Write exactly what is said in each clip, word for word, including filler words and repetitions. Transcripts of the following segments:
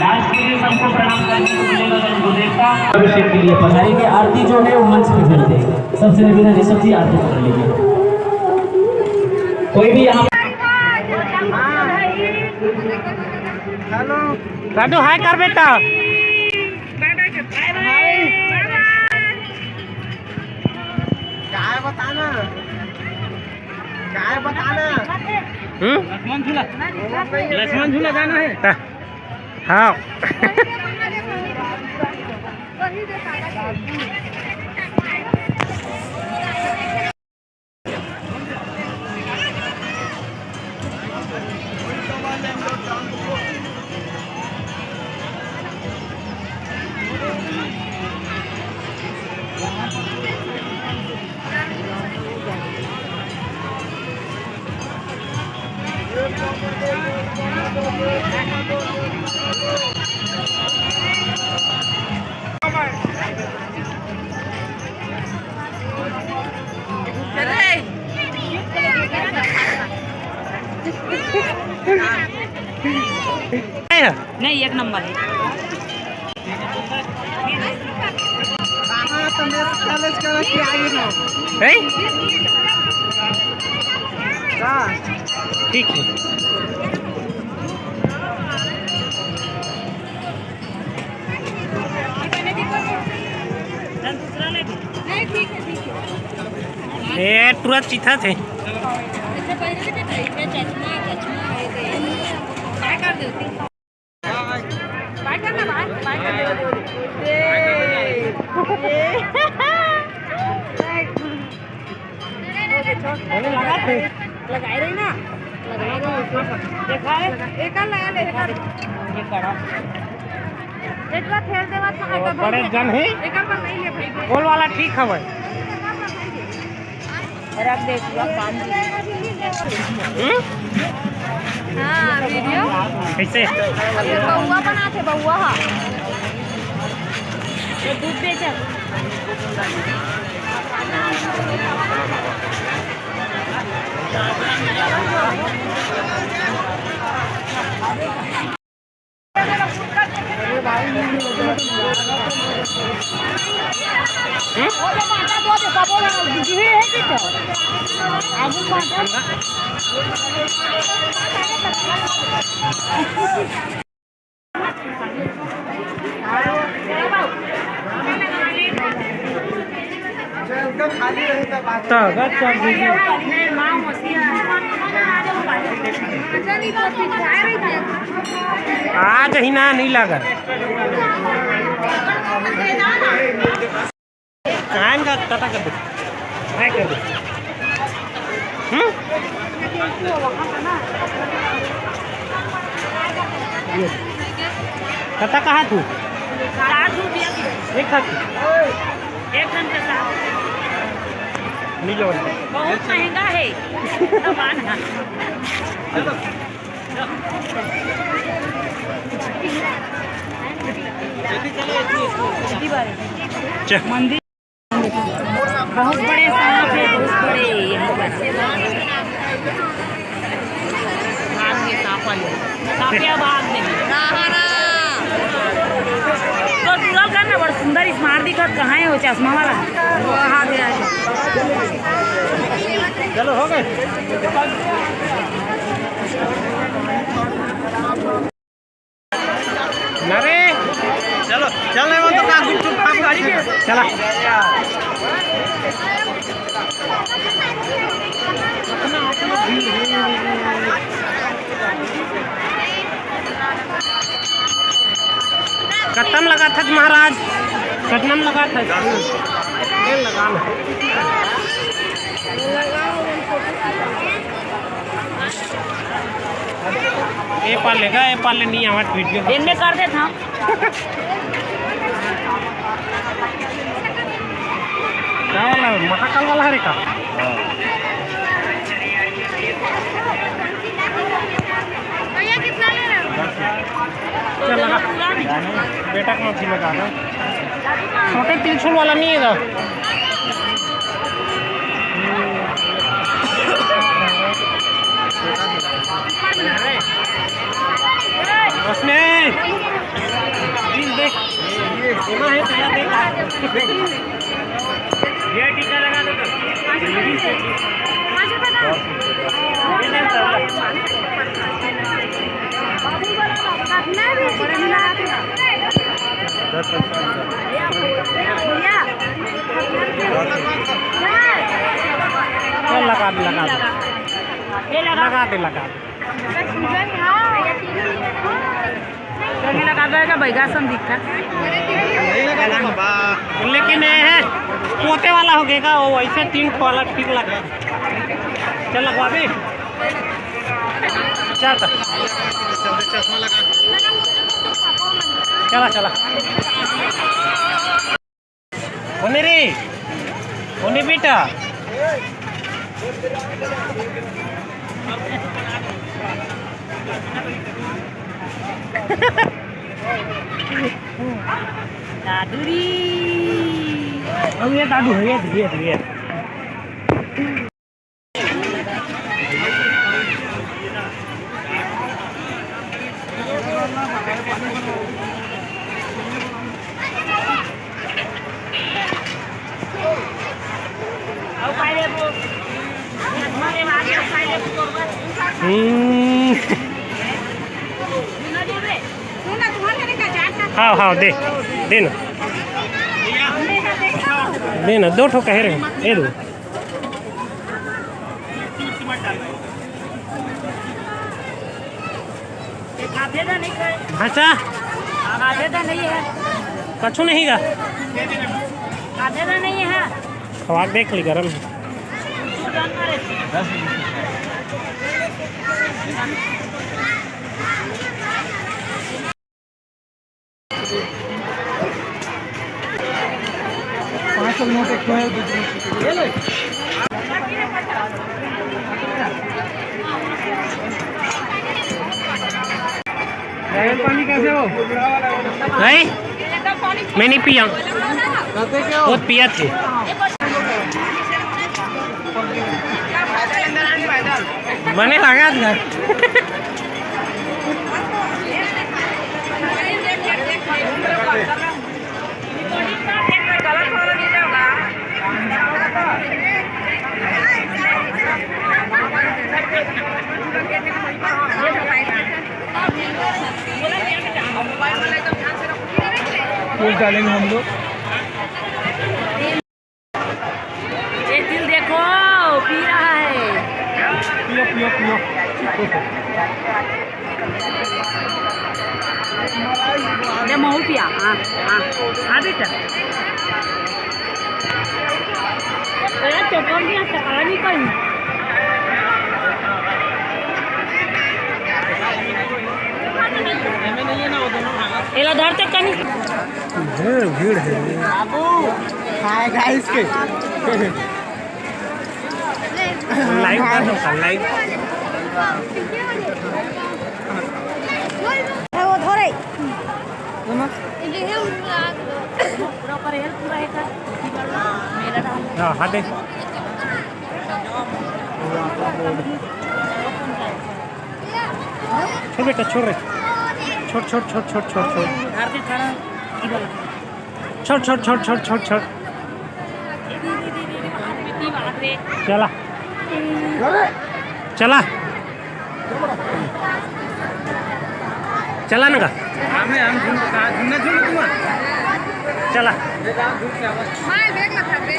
Last के लिए सबको प्रणाम करने को मिलेगा गुरुदेव का। अभिषेक के लिए पधारेंगे। आरती जो है वो मंच पे चलते हैं। सबसे निवेदन, ऋषभ जी, आरती पकड़ लीजिए। कोई भी यहाँ हेलो। दादू, हाय कर बेटा। काय बताना? काय बताना? हम्म? लक्ष्मण झूला। लक्ष्मण झूला जाना है। हाँ। नहीं, एक नंबर है। कहाँ तो मैं कॉलेज का रख के आई हूँ। हैं? का? ठीक है। ए, टुरा चिथा थे। लगाए रही ना, लगाए रही। देखा है? एकर लगा ले, एकर। ये कड़ा। एक बार फेर देवा तो आगे बड़े जन ही। एकर पर नहीं ले भाई। गोल वाला ठीक हवे। रख दे पूरा पानी। हम्म? हाँ, वीडियो। कैसे? अभी बउआ बनाथे, बउआ हा। ये दूध बेचा। आज ही ना, नहीं लगा। कान का टटा कर दे, हाय कर दे। हम्म? ये। टटा कहाँ तू? साठ रुपया किलो। एक खाती। एक घंटे साठ। मिलो। बहुत महंगा है। सामान है। चल। मंदिर। बहुत बड़े सांप है, बहुत बड़े। भाग में सांप वाले। सांपिया भाग में। तो तुरल कर ना, बड़ा सुंदर स्मार्ट दिखत, कहाँ है वो चश्मा वाला? वो आ गया है। चलो, हो गए। अरे, चलो, चल रहे हो तो का गुपचुप खा के चला। कतम लगा था महाराज, कतनम लगा था। लगा ना। ए पाले का, ए पाले नहीं आवत वीडियो। इनने कर दे था। क्या वाला है? महाकाल वाला है रे का? भैया, कितना ले रहे हो? चल लगा। बेटा को मछली लगा ना। छोटे त्रिशूल वाला नहीं है इधर। ये टीका लगा दो तो। पाँच रुपए का। कितना भी टीका लगा दो। भैया। चल, लगा दे, लगा दे। ये लगा। लगा दे, लगा दे। चलिए, लगा दो, का बैगा सन दिखता। लेकिन ये है, पोते वाला हो गएगा, वो वैसे टिंट वाला ठीक लगा। चल, लगवा भी। चल। चला, चला। होने रे, होने बेटा। दादू री। अब ये दादू है, ये, ये, ये। हम्म। हाँ, हाँ, दे, दे ना। दे ना, दो ठो कहे रहे, ये दो। भाचा। कछु नहीं गा। खवा के देख ली, गरम है। पाँच सौ नोट एक ठो है, दो सौ। पानी कैसे हो? नहीं, मैं नहीं पिया। बहुत पिया थे। बने लगा था। फूल डालेंगे हम लोग। ये दिल देखो, पी रहा है। पियो, पियो, पियो। ले महू पिया। हाँ, हाँ। हाँ बेटा। अरे चोकर भी आता, पता नहीं कहीं। एला धर तक कहीं। भीड़, भीड़ है। बाबू, हाय गाइस के। लाइव कर दो, लाइव। है वो धोरे। हाँ, हाँ, देख। छोड़ बेटा, छोड़ रे। छोड़, छोड़, छोड़, छोड़, छोड़, छोड़। छोड़, छोड़, छोड़, छोड़, छोड़, छोड़। चला। चला। चला ना का? हमें हम झुंड कहाँ, झुंड ना झुंड तुम्हारा। चला। माय देख ना खाते।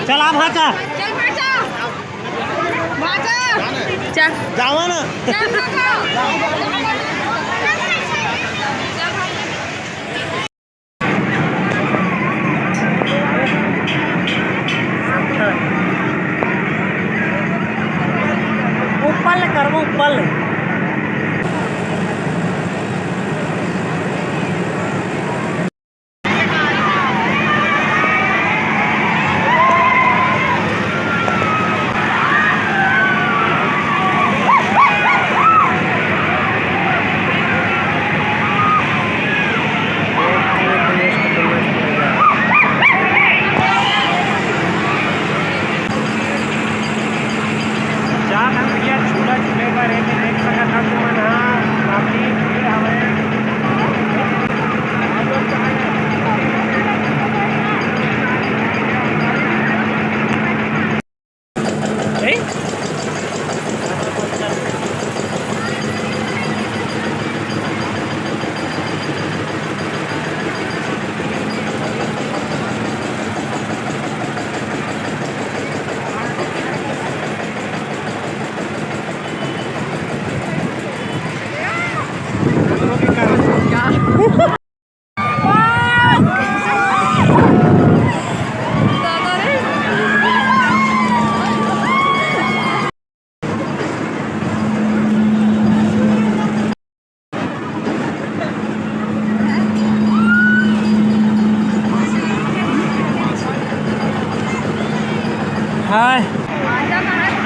चल, आ भाचा। चल, भाचा। भाचा। चल। जावा ना। चल, भाचा। ऊपर ले करबो, ऊपर ले। जा ना भैया, झूला झूले बर एक हाय।